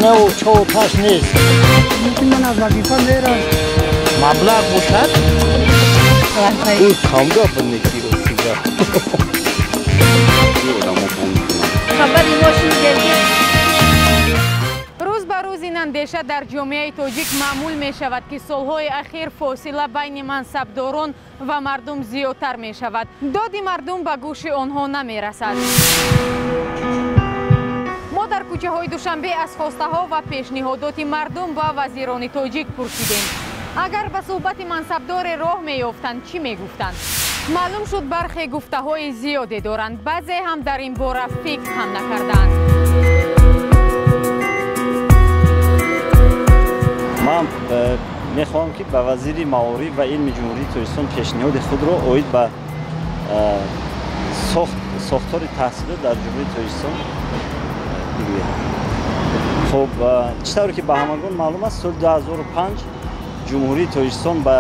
Хона ва чо оташ нест. Ман аз вазифа мерам. Маблағ бошад? Ӯ камгап неки ростига. Хабари мо шунидем. Рӯз ба рӯз ин андеша дар ҷомеаи тоҷик маъмул мешавад, ки солҳои ахир фосила байни мансабдорон ва мардум зиёдтар мешавад. Доди мардум ба гӯши онҳо намерасад. Мо дар кӯчаҳои Душанбе аз хостаҳо ва пешниҳодоти мардум ба вазирони тоҷик пурсидем. Агар ба суҳбати мансабдоре роҳ меёфтанд, чӣ мегуфтанд? Маълум шуд, бархе гуфтаҳои зиёде доранд, баъзе ҳам дар ин бора фикр ҳам накардаанд. Ман мехоҳам, ки ба вазири маориф ва илми Ҷумҳурии Тоҷикистон пешниҳоди худро оид ба сохтори таҳсилот дар Ҷумҳурии Тоҷикистон бигӯям. Хуб, чӣ тавре ки ба ҳамагон маълум аст, соли 2005 Ҷумҳурии Тоҷикистон ба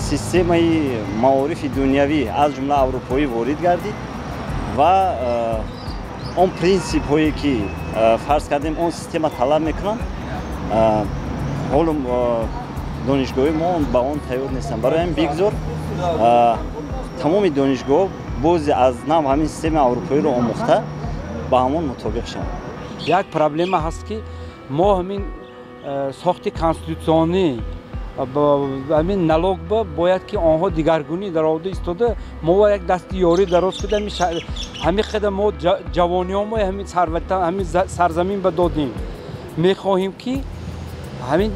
системаи маорифи дунявӣ, аз ҷумла аврупоӣ, ворид гардид ва он принсипҳое, ки фарз кардем, он система талаб мекунанд, ҳоло донишгоҳи мо ба он тайёр нестанд. Барои ҳамин бигзор тамоми донишгоҳ боз аз нав ҳамин системаи аврупоиро омӯхта, ба ҳамон мутобиқ шаванд. Як проблема ҳаст, ки мо ҳамин сохти конститутсионӣ, ҳамин налог бояд ки онҳо дигаргунӣ дароварда истода, мо як дасти ёрӣ дароз куда, ҳамин қадар мо ҷавониҳо ҳамин сарвата, ҳамин сарзамин ба додем. Мехоҳем, ки ҳамин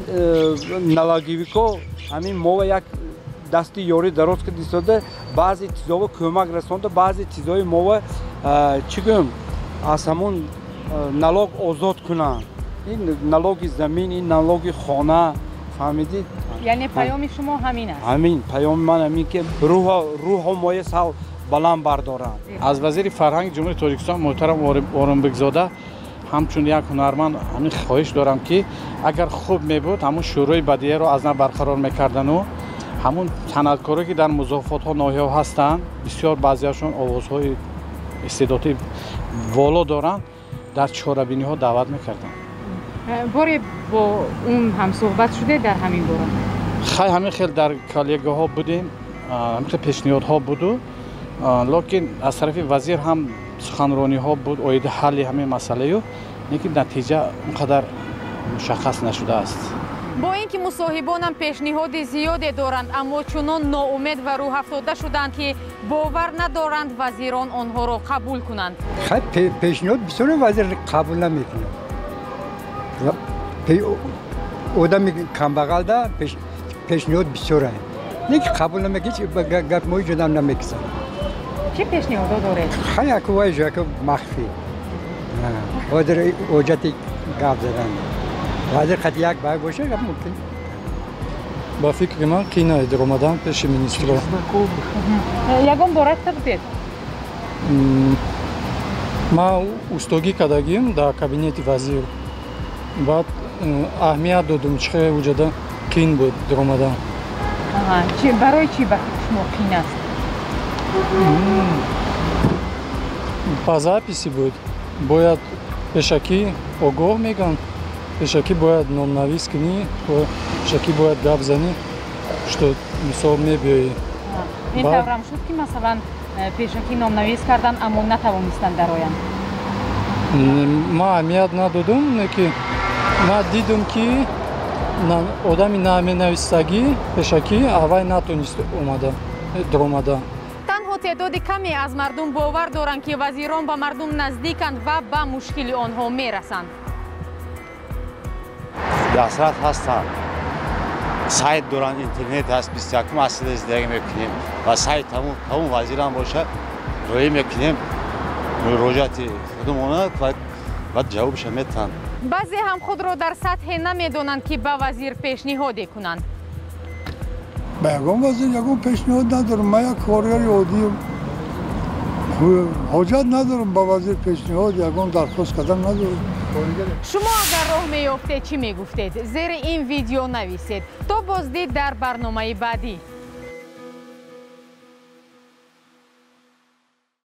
налоговико ҳамин мо як дасти ёрӣ дароз куда истода, баъзе чизҳоро кӯмак расонда, баъзе чизҳои мо, чӣ гӯем, аз ҳамон налог озод кунанд. Ин налоги замин, ин налоги хона, фаҳмидед? Яъне паёми шумо ҳамин аст? Ҳамин паёми ман ҳамин, ки рӯҳо моя сал баланд бардоранд. Аз вазири фарҳанги Ҷумҳурии Тоҷикистон муҳтарам Орумбекзода ҳамчун як ҳунарманд ҳамин хоҳиш дорам, ки агар хуб мебуд, ҳамун шӯрои бадиаро аз нав барқарор мекардану ҳамун санъаткоре, ки дар музофотҳо, ноҳияҳо ҳастанд, бисёр баъзеашон овозҳои истеъдоди воло доранд, дар чорабиниҳо даъват мекарданд. Боре бо он ҳамсӯҳбат шуде дар ҳамин бора? Хай, ҳамин хел дар коллегаҳо будем, ҳамин хел пешниҳодҳо буду, лекин аз тарафи вазир ҳам суханрониҳо буд оиди ҳалли ҳамин масъалаю, лекин натиҷа он қадар мушаххас нашудааст. Бо ин ки мусоҳибонам пешниҳоди зиёде доранд, аммо чунон ноумед ва рӯҳафтода шуданд, ки бовар надоранд вазирон онҳоро қабул кунанд. Хай, пешниҳод бисёре, вазир қабул намекунад. Одами камбағалда пешниҳод бисёре, не ки қабул намекунад, гап мои ҷудам намекисад. Чӣ пешниҳодо доред? Хай, яку вай яку махфӣ, ҳозир ҳоҷати гап задан. Вазир қати як бай боша, гап мумкин. Ба фикри ман, қийна даромадан пеши министро. Ягон бор рафта будед? Ман устогӣ кардагим дар кабинети вазир, баъд аҳамият додум, чӣ хел уҷада қин буд даромадан. Барои чӣ ба фикри шумо қин аст? По записи буд, бояд пешакӣ огоҳ меган, пешакӣ бояд номнавис кунӣ, пешакӣ бояд гап занӣ, что мисол мебиёӣ. Ин таврам шуд, ки масалан пешакӣ номнавис кардан, аммо натавонистанд дароянд? Ман аҳамият надодум, не ки ман дидум, ки одами наменависагӣ пешакӣ аввай натонист омада даромада. Танҳо теъдоди каме аз мардум бовар доранд, ки вазирон ба мардум наздиканд ва ба мушкили онҳо мерасанд. Дастрас ҳастанд, сайт доранд, интернет ҳаст, 21-ум асрда зиндагӣ мекунем ва сайт ҳамун вазирам бошад, роӣ мекунем муроҷиати худумона ва ҷавобша метаҳанд. Баъзе ҳам худро дар сатҳе намедонанд, ки ба вазир пешниҳоде кунанд. Ба ягон вазир ягон пешниҳод надорам. Ман як коргари оддием, ҳоҷат надорам ба вазир пешниҳод, ягон дархост кардан надорам. Шумо агар роҳ меёфтед, чӣ мегуфтед? Зери ин видео нависед. То боздид дар барномаи баъдӣ.